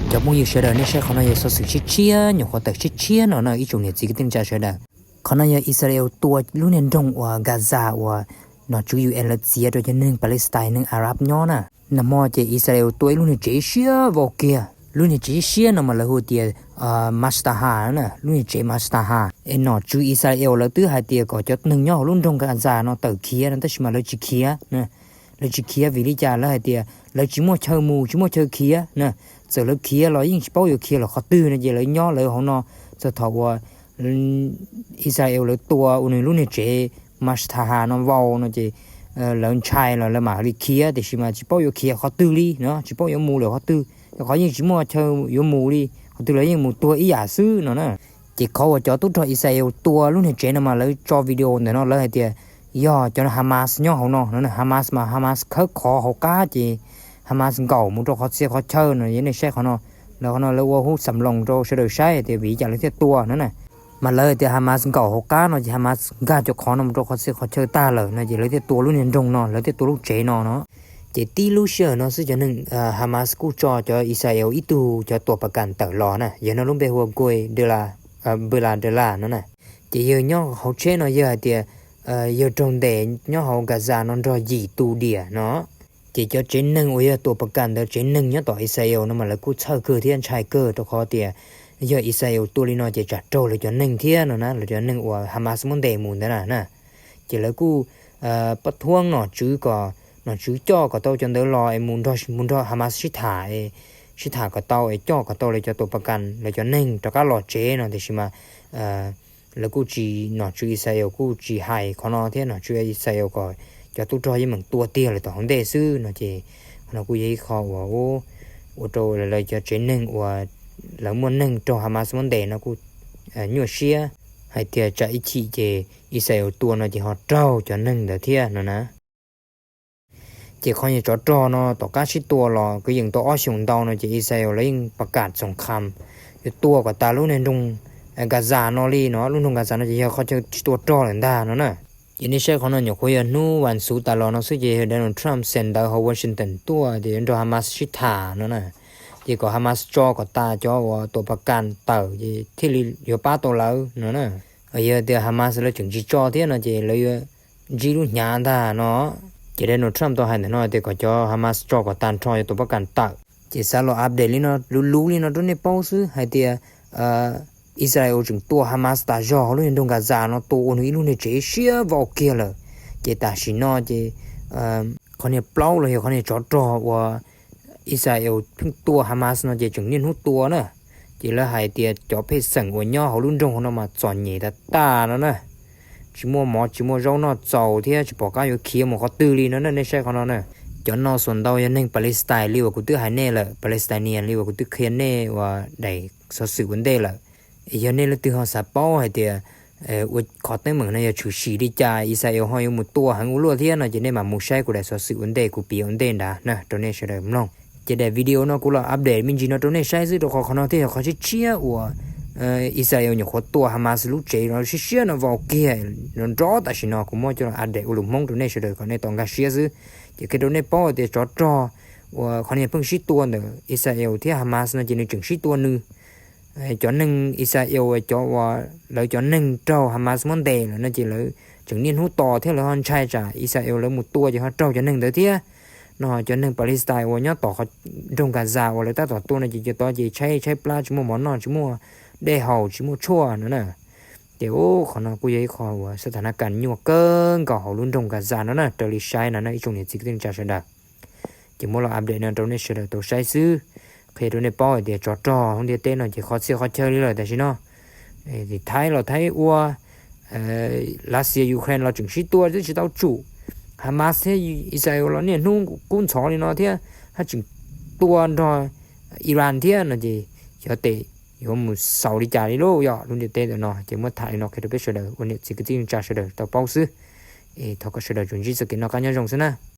Cov phooj ywg sawv daws, nej saib qhov no yog xov xwm tshiab tshiab, nyuam qhuav tawm tshiab tshiab no no ib tsoom niam txiv kwv tij neej tsa sawv daws. Qhov no yog Israel tua lub niag nroog uas Gaza uas nom tswv U N lawv txiav rau cov neeg Palestine, neeg Arab nyob na. Nag hmo ces Israel tua ib lub niag tsev siab vau kiag. Lub niag tsev siab no mas lawv hu tias Mastaha na, lub niag tsev Mastaha. Es nom tswv Israel lawv twb hais tias kom cov neeg nyob hauv lub nroog Gaza no tawm khiav no, tab sis mas lawv tsis khiav. Lawv tsis khiav vim li cas? Lawv hais tias lawv tsis muaj chaw mus, tsis muaj chaw khiav na. Txawm lawv khiav los yeej tsis paub yuav khiav los qhov twg no, ces lawv nyob lawv hauv no txog thaum uas Israel lawv tua ua nws lub niag tsev Mastaha no vau no ces lawv ntshai los lawv mam li khiav, tiam sis mas tsis paub yuav khiav qhov twg li no, tsis paub yuav mus lawm qhov twg, rau qhov yeej tsis muaj chaw yuav mus li, qhov twg los yeej mus tuag ib yam xwb no na. Ces qhov uas cov tub rog Israel tua lub niag tsev no mas lawv tso video ntawm no lawv hais tias yog cov Hamas nyob hauv no no. Hamas mas Hamas khawb qhov hauv qab ces Hamas nkaum mus rau qhov txhia qhov chaw no. Yog nej saib qhov no, lawv qhov no lawv ua hub xam loos rau sawv daws saib tias vim li cas lawv thiaj tua no na. Mas lawv tias Hamas nkaum hauv qab no ces Hamas nkag cov qhov no mus rau qhov txhia qhov chaw tag lawm no ces lawv thiaj tua lub niag nroog no, lawv thiaj tua lub tsev no no. Ces tib lub sij hawm no xwb cov neeg Hamas kuj tso cov Israel ib tug cov tuam pas kas tawm los na, yog no lub npe hu ua Guy de la, Bela de la no na. Ces yawg nyob hauv tsheb no yawg hais tias yawg raug ntes nyob hauv Gaza no nrog yim tus diam no. Ces cov tsev neeg uas yog tuam pas kas ntawd tsev neeg nyob tom Israel no mas lawv kuj txhawj kawg thiab ntshai kawg rau qhov tias yog Israel tua li no ces tsam raug lawv cov neeg thiab no na, lawv cov neeg uas Hamas muab ntes mus ntawd na na. Ces lawv kuj pab thuab nom tswv kom nom tswv coj kom tau cov ntawd los es mus nrog Hamas sib tham, sib tham kom tau es coj kom tau lawv cov tuam pas kas, lawv cov neeg rov qab los tsev no, tiam sis mas lawv kuj tsis, nom tswv Israel kuj tsis hais qhov no thiab, nom tswv Israel kom cov tub rog yeej meem tua tiag lawm tom hauv ntej xwb no. Ces qhov no kuj yog ib qho uas ua rau lawv cov tsev neeg uas lawv muaj neeg raug Hamas muab ntes no kuj nyuaj siab hais tias tsam ib chim ces Israel tua no ces ho raug cov neeg ntawd thiab no na. Ces qhov nyuag tsov rog no tom qab sib tua los kwv yees tau ob xyoos ntau no ces Israel lawv yeej pas kam txoom kham yuav tua kom tas lub niag nroog Gaza no li no. Lub nroog Gaza no ces yog qhov chaw tsis tua rog lawm ntag no na. Ces nej saib qhov no nyuam qhuav yog hnub vas xuv tas los no xwb ces yog Donald Trump xa ntawv hauv Washington tuaj tias yuav nrog Hamas sib tham no na. Ces kom Hamas tso kom tas cov uas tuam pas kam tawm ces thiaj li yuav pab tau lawv no na. Yog tias Hamas lawv tseem tsis tso thiab no ces lawv yuav ntsib lub hnyav ntag no. Ces Donald Trump tau hais ntawm no tias kom cov Hamas tso kom tas nrho cov tuam pas kam tawm. Ces xav los update li no luv luv li no rau nej paub xwb hais tias Israel tseem tua Hamas tas zog hauv lub niag nroog Gaza no, tua ua nws ib lub niag tsev siab vau kiag lawm. Ces tam sim no ces qhov niag plaub los yog qhov niag tsov rog uas Israel pheej tua Hamas no ces tseem niaj hnub tua na. Ces lawv hais tias cov pej xeem uas nyob hauv lub nroog no mas txom nyem tas tas no na, tsis muaj mov tsis muaj zaub noj txaus thiab tsis pom qab yuav khiav mus qhov twg li no na. Nej saib qhov no na, cov no xuas ntau yog neeg Palestine li uas kuv twb hais nej lawm, Palestinian li uas kuv twb qhia nej uas daim xov xwm ua ntej lawm. Yog nej leej twg ho xav paub hais tias ua qhov teeb meem no yog tshwm sim li cas Israel ho yuav mus tua heev ua luaj thiab no ces nej mam mus saib kuv daim xov xwm ua ntej kuv piav ua ntej nrad na rau nej sawv daws mloog. Ces daim video no kuv los update me ntsis no rau nej saib xwb rau qhov qhov no thiaj yog qhov tshiab tshiab uas Israel nyuam qhuav tua Hamas lub tsev no siab siab no vau kiag no nrov tam sim no kuv muab coj los update ua lus Hmoob rau nej sawv daws kom nej tau nkag siab xwb. Ces qhia rau nej paub tias tsov rog uas qhov niag pheej sib tua ntawm Israel thiab Hamas no ces nws tseem sib tua nws. Cov neeg Israel cov uas lawv cov neeg raug Hamas muab ntes lawm no ces lawv tseem niaj hnub tos thiab lawv ho ntshai tsam Israel lawv mus tua ces ho raug cov neeg ntawd thiab. No cov neeg Palestine uas nyob tom qhov nroog Gaza uas lawv tab tom tua no ces cov tod ces tshaib tshaib plab tsis muaj mov noj tsis muaj dej haus tsis muaj tshuaj no na. Ces qhov no kuj yog ib qho uas xab tha na kas nyuaj kawg nkaus hauv lub nroog Gaza no na raws li saib no na ib tsoom niam txiv kwv tij neej tsa sawv daws. Ces muab los update no rau nej sawv daws tau saib xwb. Qhia rau nej paub hais tias tsov rog hauv ntiaj teb no ces qhov txhia qhov chaw li lawm tam sim no. Thaib los Thaib ua, Lav Xias Ukraine los tseem sib tua twb tsis tau tsum. Hamas thiab Israel los niaj hnub kub ntxhov li no thiab haj tseem tua nrog Iran thiab no ces xyov tes yuav mus xaus li cas li lauj. Yog lub ntiaj teb ntawm no ces muab tham li no qhia rau peb sawv daws ua niam txiv kwv tij neej tsa sawv daws tau paub xwb. Thov kom sawv daws tsuas ntsib txoj kev noj qab nyob zoo xwb na.